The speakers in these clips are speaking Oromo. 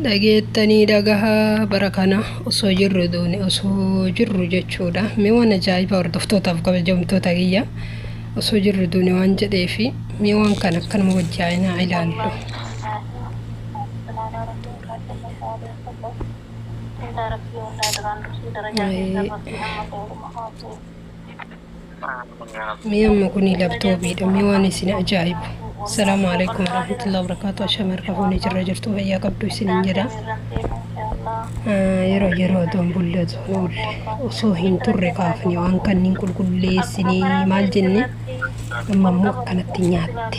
Dhageettanii dhagahaa bara kana osoo jirru duune osoo jirru jechuudha. Mee waan ajaa'ibaa hordoftootaaf kabajamtoota kiyya osoo jirru duune waan jedheefi mee waan kana akkanuma wajjaa'inaa ilaallu. Mee amma kuni labtoobiidha. Mee waan isin ajaa'ibu. Salaamu alaikum warahmatullahi wabarakatuh. Ashama harka fuunee jirra jirtu fayyaa qabdu isinin jedha. Yeroo yeroo otoo hin bulle osoo hin oolle osoo hin turre kaafne waan kanniin qulqulleessinee maal jenne amma immoo akkanatti nyaatte.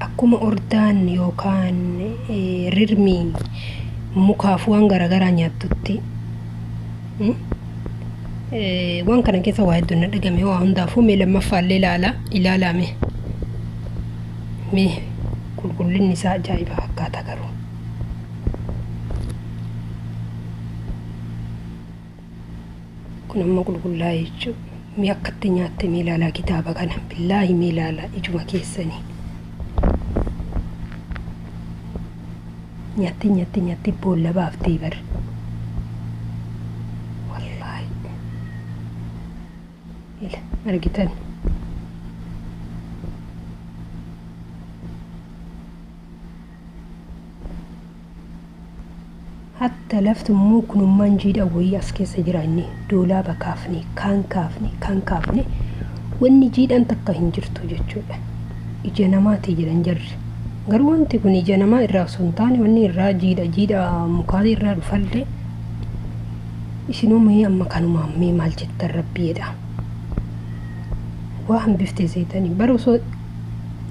Akkuma ordaan yookaan rirmi mukaaf waan garaagaraa nyaattutti Waan kana keessa waa hedduun na dhagame waa hundaafuu mee lammaffaallee ilaala ilaalaa mee mee qulqullinni isaa ajaa'iba fakkaata garuu. Kun amma qulqullaa'e jechuudha. Mee akkatti nyaatte mee ilaalaa kitaaba kana billaahi mee ilaalaa ijuma keessanii. Nyattee nyattee nyattee boolla baaftee bar. Wallaahi. Ila argitan. Hatta lafti muknummaan jiidha wayii as keessa jira inni doolaaba kaafne kaan kaafne kaan kaafne wanni jiidhaan takka hin jirtu jechuudha. Ija namaati jedhan jarri. Garuu wanti kun ija namaa irraa osoo hin taane wanni irraa jiidha jiidha mukaa irraa dhufallee isinuu mee amma kanumaan mee maal jettan rabbi jedha. Waa hambifte seetanii bara osoo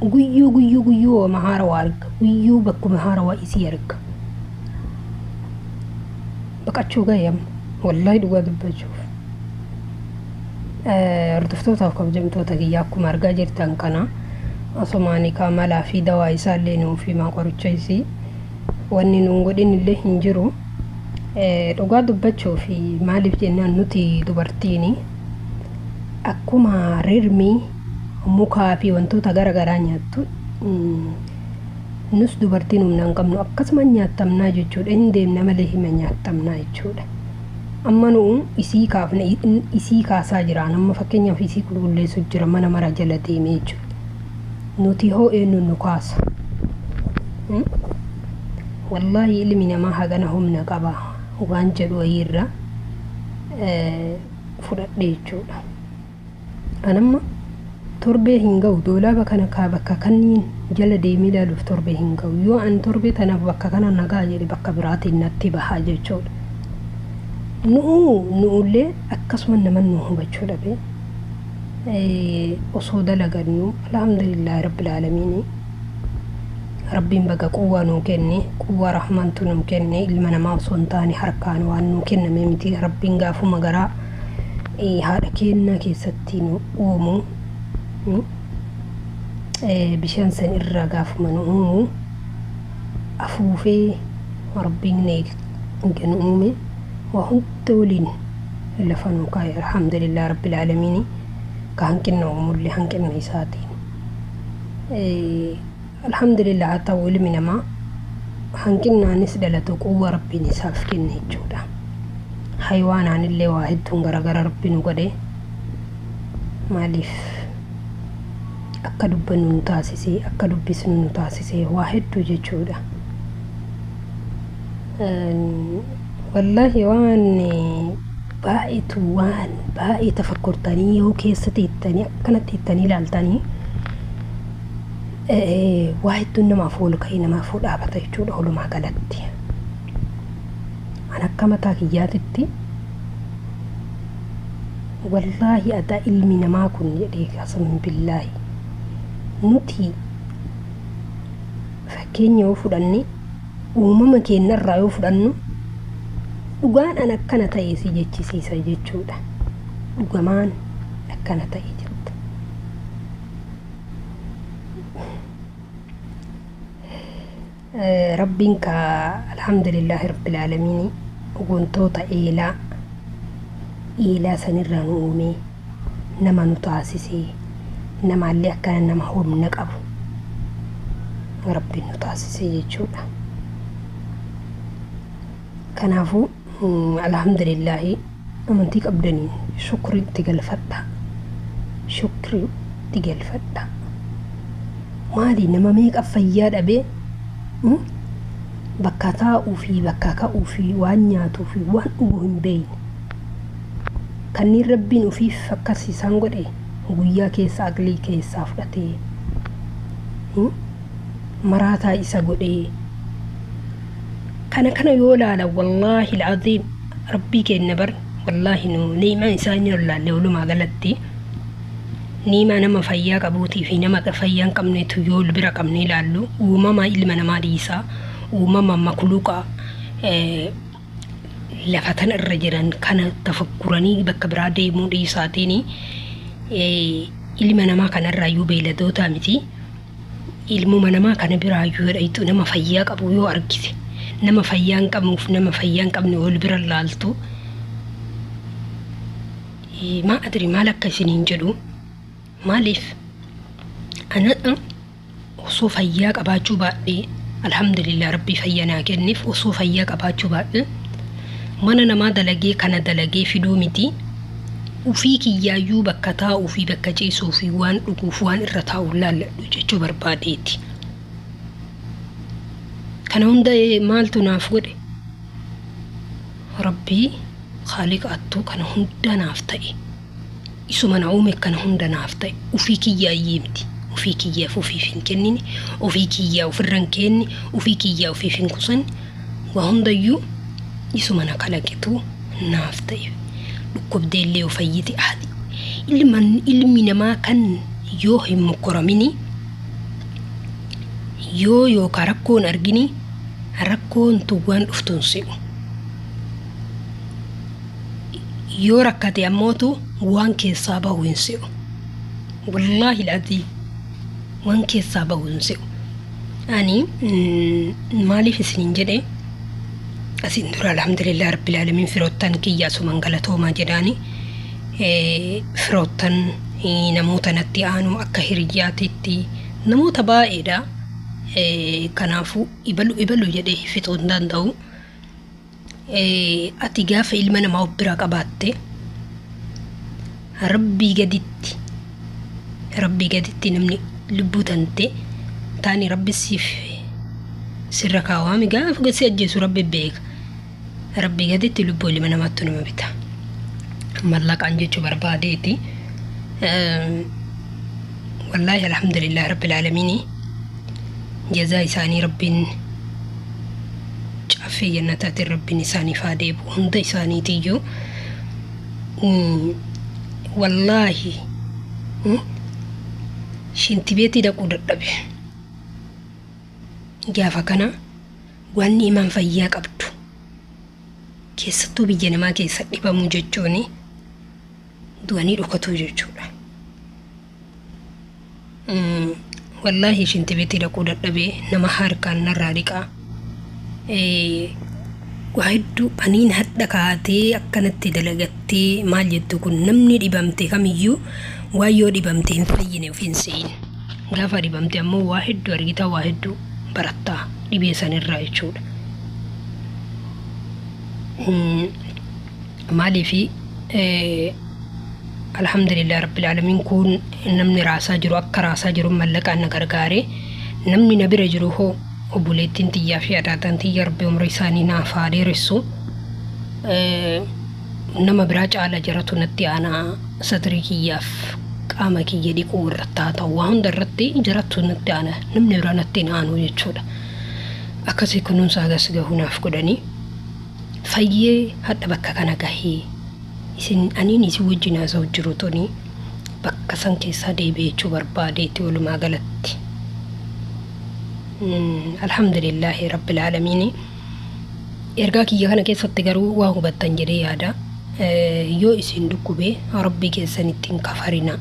guyyuu guyyuu guyyuu wama haarawaa arga guyyuu bakkuma haarawaa isii arga. Baqachuu gahe amma wallaahi dhugaa dubbachuuf. Hordoftootaaf kabajamtoota kiyya akkuma argaa jirtan kana asumaani kaa malaa fi dawaa isaallee nuuf himaa qoricha isii wanni nuun godhin illee hin jiru. Dhugaa dubbachuuf maaliif jennaan nuti dubartiini akkuma rirmi mukaa fi wantoota gara garaa nyaattu nus dubartiin humna hin qabnu akkasuma nyaattamnaa jechuudha hin deemna malee hima nyaattamnaa jechuudha. Amma nu'u isii kaafne isii kaasaa jiraan amma fakkeenyaaf isii qulqulleessu jira mana mara jala deemee jechuudha. Nuti hoo eenyu nu kaasa? Wallaahi ilmi namaa hagana humna qaba waan jedhu wayiirra fudhadhe jechuudha. An amma torbee hin ga'u doolaaba kana kaa bakka kanniin jala deemee ilaaluuf torbee hin ga'u. Yoo an torbee tanaaf bakka kana nagaa jedhe bakka biraatiin natti baha jechuudha. Nu'uu nu'ullee akkasuma naman nu hubachuu dhabe osoo dalagannu alhamdulillaahi rabbil aalamiini rabbiin baga quwwaa nuu kenne quwwaa rahmaantu nuu kenne ilma namaa osoo hin taane harkaan waan nuu kenname miti rabbiin gaafuma garaa haadha keennaa keessatti nu uumu bishaan san irraa gaafuma nu uumu afuufee rabbiin eega nu uume waa hunda waliin lafa nu kaa'e alhamdulillah rabbil aalamiini ka hanqinna uumullee hanqinna isaatiin alhamdulillah haa ta'u ilmi namaa hanqinnaanis dhalatu quwwa rabbiin isaaf kenne jechuudha. Haywaanaanillee waa hedduun garagara rabbi nu godhe maaliif akka dubbannu nu taasise akka dubbisnu nu taasise waa hedduu jechuudha. Wallaahi waan baay'eetu waan baay'ee tafakkurtanii yoo keessa teettanii akkana teettanii ilaaltanii waa hedduun namaaf ol ka'ee namaaf dhaabata jechuudha walumaa galatti. An akka mataa kiyyaatitti wallaahi adaa ilmi namaa kun jedhee qasaman billaahi nuti fakkeenya yoo fudhanne uumama keenyarraa yoo fudhannu dhugaan an akkana ta'e si jechisiisa jechuudha. Dhugamaan akkana ta'e jetta. Rabbiin ka alhamdulillaahi rabbil aalamiini wantoota eelaa eelaa sanirraa nu uumee nama nu taasisee namaallee akkana nama humna qabu rabbiin nu taasisee jechuudha. Kanaafuu alhamdulillaahi, amantii qabdaniin shukrii itti galfadha. Shukrii itti galfadha. Maali, nama meeqa fayyaa dhabee bakka taa'uu fi bakka ka'uu fi waan nyaatuu fi waan dhugu hin beekne? Kanneen Rabbiin ofiif akkas isaan godhe guyyaa keessa aqlii keessaa fudhatee maraataa isa godhee. Kana yoo ilaala, wallaahi alcaziim, Rabbii kenna bar. Wallaahi nu ni'imaa isaa inni wallaalle. Walumaa galatti ni'imaa nama fayyaa qabuutii fi nama fayyaa hin qabnetu yoo bira qabne ilaallu, uumama ilma namaa dhiisaa, uumama makluuqa lafa tana irra jiran kana tafakkuranii bakka biraa deemuu dhiisaatiin, ilma namaa kanarraayyuu beeyladoota miti, ilmuma namaa kana biraayyuu dhayxu, nama fayyaa qabu yoo argite, nama fayyaa hin qabnuuf nama fayyaa hin qabne wal bira laaltu, maa adri maal akka isiniin jedhu. Maaliif ana osoo fayyaa qabaachuu baadhee, alhamdulillah, Rabbii fayyaa naa kenneef, osoo fayyaa qabaachuu baadhee mana namaa dalagee kana dalagee fiduu miti, ufii kiyyaayyuu bakka taa'uu fi bakka ciisuu fi waan dhuguuf waan irra taa'u laalladhu jechuu barbaadeeti. Kana hunda maaltu naaf godhe? Rabbii Khaaliqa attuu kana hunda naaf ta'e. Isuma na uume kana hunda naaf ta'e. Ufii kiyyaayyee miti. Ufii kiyyaaf ufiif hin kennine, ufii kiyyaa ofirra hin kenne, ufii kiyyaa ufiif hin kusanne. Waa hundayyuu isuma na kalaqetu naaf ta'e. Dhukkubdee illee yoo fayyite haati. Ilmi namaa kan yoo hin mokkoramini, yoo yookaan rakkoon argini, rakkoon tun waan dhuftuun se'u. Yoo rakkate ammootu waan keessaa bahu hin se'u. Wallaahi al'aziim, waan keessaa bahu hin se'u. Ani maaliif isiniin jedhe? Asin dura, alhamdulillah rabbil aalamiin, firoottan kiyya asuman galatoomaa jedhaani, firoottan, namoota natti aanu, akka hiriyyaatitti namoota baay'eedha. Kanaafuu ibalu ibalu jedhee fixuu hin danda'u. Ati gaafa ilma namaa of biraa qabaatte, Rabbii gaditti, Rabbii gaditti namni lubbuu tante taani Rabbi siif sirra kaawwaami, gaafa si ajjeesu Rabbi beeka. Rabbii gaditti lubbuu ilma namaatti nama bita. Mallaqaan jechuu barbaadeeti. Wallaahi, alhamdulillah rabbil aalamiini, jazaa isaanii Rabbiin caffee jannataatiin Rabbiin isaaniif haa deebi'u hunda isaaniitiyyuu. Wallaahi, shintibeetii dhaquu dadhabe. Gaafa kana wanni imaan fayyaa qabdu, keessattuu biyya namaa keessa dhibamuu jechuun du'anii dhokatuu jechuudha. Wallaahi, shintibeetii dhaquu dadhabee, nama harkaan narraa dhiqaa. Waa hedduu aniin hadha kaatee akkanatti dalagattee maal jettu kun, namni dhibamte kamiyyuu waan yoo dhibamte hin fayyine of hin se'in. Gaafa dhibamte ammoo waa hedduu argita, waa hedduu barattaa dhibee sanirraa jechuudha. Maaliifi, alhamdulillah rabbil aalamiin, kun namni raasaa jiru akka raasaa jiru mallaqaan na gargaare. Namni na bira jiru hoo, obboleettiin tiyyaa fi adaataan tiyya, Rabbi umrii isaanii naaf haa dheeressu. Nama biraa caala jaratu natti aanaa, satrii kiyyaaf qaama kiyya dhiquu irratti haa ta'u, waa hunda irratti jaratu natti aana, namni biraa natti hin aanu jechuudha. Akkasii kunuunsa hagas gahu naaf godhanii fayyee hadha bakka kana gahee isin aniin isin wajjin haasa'u jiru tuni bakka san keessaa deebi'ee jechuu barbaadeeti walumaa galatti. Alhamdulillaahi rabbil aalamiini. Ergaa kiyya kana keessatti garuu waa hubattan jedhee yaada. Yoo isin dhukkube Rabbii keessanitti hin kafarina.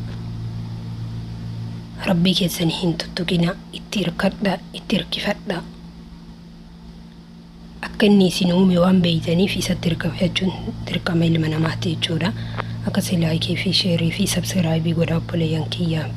Rabbii keessan hin tuttuqina, itti hirkadha, itti hirkifadha. Akka inni isin uume waan beeytaniif isatti hirkafachuun dirqama ilma namaati jechuudha. Akkasii like fi share fi subscribe godha, obboleeyyan kiyya.